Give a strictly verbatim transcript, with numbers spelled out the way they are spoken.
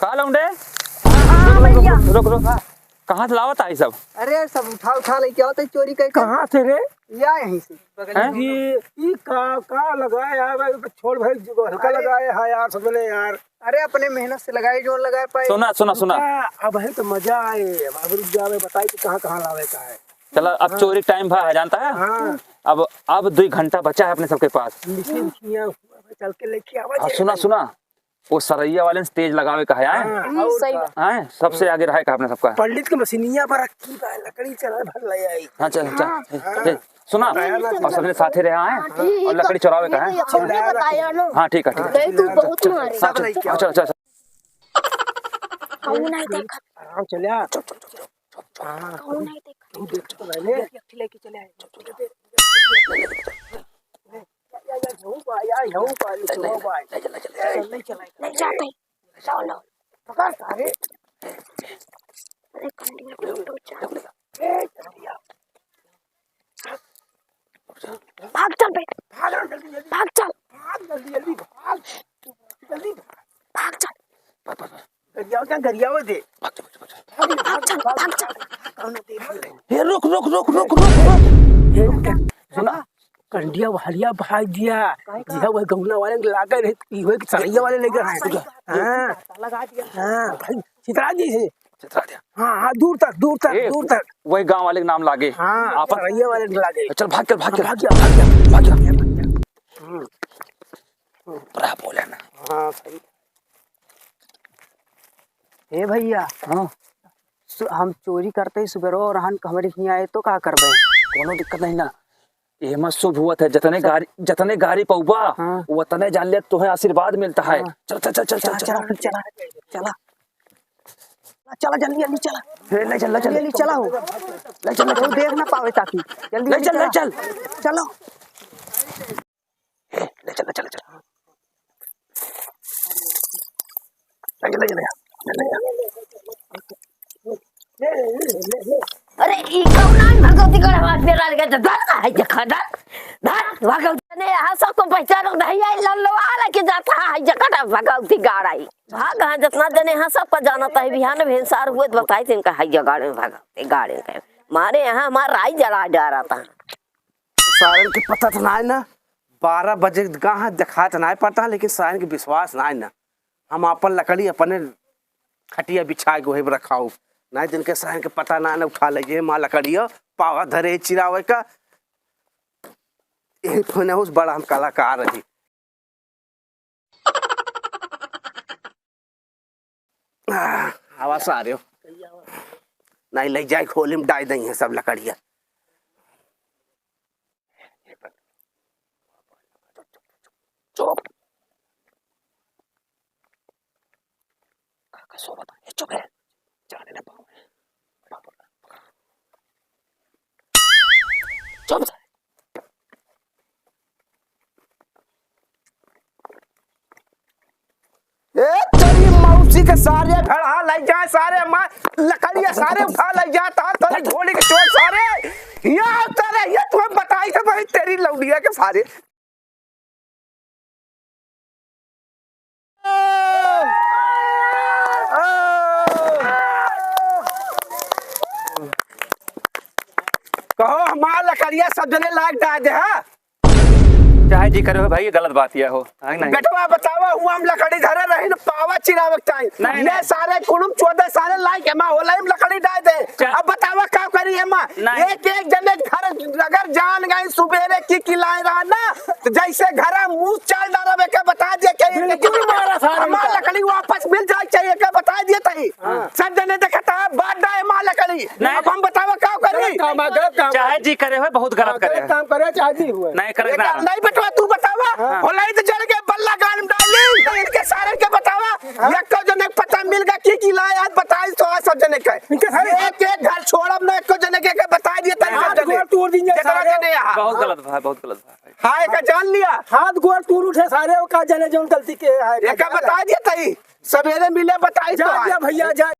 का लौंडे? हाँ, रुक, रुक, भैया। रुक, रुक, रुक। कहाँ से लावत आई सब? अरे, सब उठा, उठा लेके आवत है चोरी करके। कहाँ से रे? या यहीं से, बगल हैं? में। ई, ई का, का लगाए यार, भाई, छोड़ भाई, जो हल्का लगाए है यार, समझ ले यार। अरे, अपने मेहनत से लगाए, जो लगाए पाए। सुना, सुना, सुना। रुका, अब है तो मजा आए, अब रुक जावे, बताई कि कहाँ, कहाँ लावे का है। चला, अब हाँ। चोरी टाइम भा है, जानता है? हाँ। अब, अब दुई घंटा बचा है अपने सबके पास। मिसिन किया हुआ, चल के लेके आवा हाँ, जाए सुना, भाई। सुना। वो सरैया वाले से तेज लगावे का है, आए? हाँ, हम्म, और सही का? बात। आए? सबसे आगे रहे का अपने सबका। पंडित के मशीनिया पर रखी बा, लकड़ी चला भर ले आई। हाँ, चल, चल। हाँ। ए, ए, सुना, बताया ना और सबने साथे रहे, आए? हाँ, ठीक और है। लकड़ी चोरावे का है। ये तो ये बताया ना। हाँ, ठीक है, ठीक है। नहीं, तू बहुत मारे। हाँ, चल, हाँ, चल, चल, चल। कहूँ नहीं देखा। आराम चल यार। चुप, चुप, चुप, चुप, चुप। हाँ। कहूँ नहीं देखा। तू देख तो पहले। एक, एक लेके चले आए। चुप, चुप, चुप। या, या, या, यहू बा, या, यहू बा, ले चलो, चलो, बा। ले चलो, ले चलो। चल, नहीं चलाए। नहीं जाते। जाओ, लो। पकड़ सारे। अरे, कंडिया को तो जा। ए, कंडिया। भाग चल बे। भाग ना, जल्दी, जल्दी। भाग चल। भाग, जल्दी, जल्दी, भाग। जल्दी भाग। भाग चल। भाग, भाग, भाग। गरियाओ क्या, गरियाओ दे। भाग चल, भाग चल, भाग चल। भाग चल, भाग चल। कौन दे भाग। ए, रुक, रुक, रुक। ए, रुक। सुना। कंडिया हलिया भाग दिया। काहे का? जिहा वही गौना वाले के लागे रहे, ई होए कि सरैया वाले लेके आए। हाँ, सही बात। हाँ। लगा दिया। हाँ, भाई, चित्रा जी से। चित्रा दिया। हाँ, हाँ, दूर तक, दूर तक, ए, दूर तक। वही गांव वाले के नाम लागे। हाँ, आपन सरैया वाले के लागे। चल, भाग, चल, भाग, हाँ, चल। भाग जा, भाग जा, भाग जा। हम्म। बड़ा बोले ना। हाँ, सही। ए भैया। हाँ। सु-, हम चोरी करते ही सुबेरो रहन हमरे हियाँ आए तो का करबे? कोनो दिक्कत नहीं ना। एमा शुभ हुआ था, जतने अच्छा। गारी, जतने गारी पौबा, हाँ। वतने जान ले तोहे आशीर्वाद मिलता है। हाँ। चल, चल, चल, चल, चला, चल, चला, चल। चला, चला। चला, जल्दी, जल्दी चला। ए, ले चल, ले चल। जल्दी, जल्दी चला हो। ले चल, ले चल। कोई देख ना पावे ताकि। जल्दी, ले जल्दी चल, ले चला। चल। चलो। ए, ले चल, ले चल, ले चल। ले चल, ले चल, ले चल। अरे, ई कौन आन भगवती गढ़ हमार पेरा लगे, तो धर, हाय देखा, धर, धर, भगवती ने यहाँ सबको पहचानो, भैया, ई लल्लवा लेके जाता है, हाय देखा, धर, भगवती गाड़ आई। भाग, हाँ, जितना जने यहाँ सबको जानता है, बिहान में हिंसार हुए, तो बताई थे इनका, हाय गाड़े में भगवती गाड़े में। मारे यहाँ हमार राई जला जा रहा था। सारन के पता तो ना है ना, बारह बजे कहाँ देखात ना पड़ता, लेकिन सारन के विश्वास ना है ना। हम आपन लकड़ी अपने खटिया बिछा के वही पर रखाऊ, नहीं दिन के सारन के पता ना है ना, उठा ले जे माँ लकड़िया पावा धरे चिरावे का। यही फोन है उस बड़ा हम कलाकार रही। आह, आवा सारे हो। नहीं, ले जाए, खोली में डाल देंगे सब लकड़िया। चुप। काका सो बता, ये चुप है। जाने ना पाऊँ। चुप सारे। ए, तेरी मौसी के सारे भेड़ा ले जाए, सारे मार, लकड़िया सारे उठा ले जाए, तार तोरी झोली के चोर सारे। यहाँ तेरे, ये तुम्हें बताई थे भाई, तेरी लौड़िया के सारे। कहो, हमार लकड़िया सब जने लाग डाल दे, हाँ? चाहे जी करे हो भाई, ये गलत बात ये हो, है नहीं? बेटवा बतावा, हुआ हम लकड़ी धरे रही न, पावा चिरावे के टाइम। नहीं, ये नहीं। सारे कुड़ुम चोदे सारे लाई के माँ होला, हम लकड़ी डाल दे। चा- अब बतावा का करी है माँ? नहीं। एक एक जने घर अगर जान गए सुबेरे की किलाए रहा ना, तो जैसे घर मुंह चाल डाला बे के बता दिया के बिल्कुल मारा सारे हमार का। लकड़ी वापस मिल जाए चाहिए के बता दिए तही। हाँ। सब जने देखता है, बात डाए माँ लकड़ी। नहीं। अब हम बतावा का करी? गलत काम है, गलत काम है। चाहे जी करे हो, बहुत गलत हाँ, करे गलत हो। काम करे, चाहे जी हुए। नहीं करे ना। नहीं बेटवा, तू बतावा। हाँ। होलाई तो जड़ के बल्ला गान में डाली, तो इनके सारे के बतावा। हाँ। एक तो जने पता मिल गया, की की लाए, आज बताई तो आज सब जने के। इनके सारे एक एक घर छोड़ब ना, एक जने के, के बताई दिए, तनी सब हाथ जने। गोड़ तोड़ दीजिए जितना सारे। जने यहाँ। बहुत गलत भाई, बहुत गलत भाई। हाँ, एक जान लिया। हाथ गोड़ तोड़ उठे सारे, वो का जाने जौन गलती के है, एक बता दिए तही, सवेरे मिले बताई जा, तो जा आज। भैया, जा।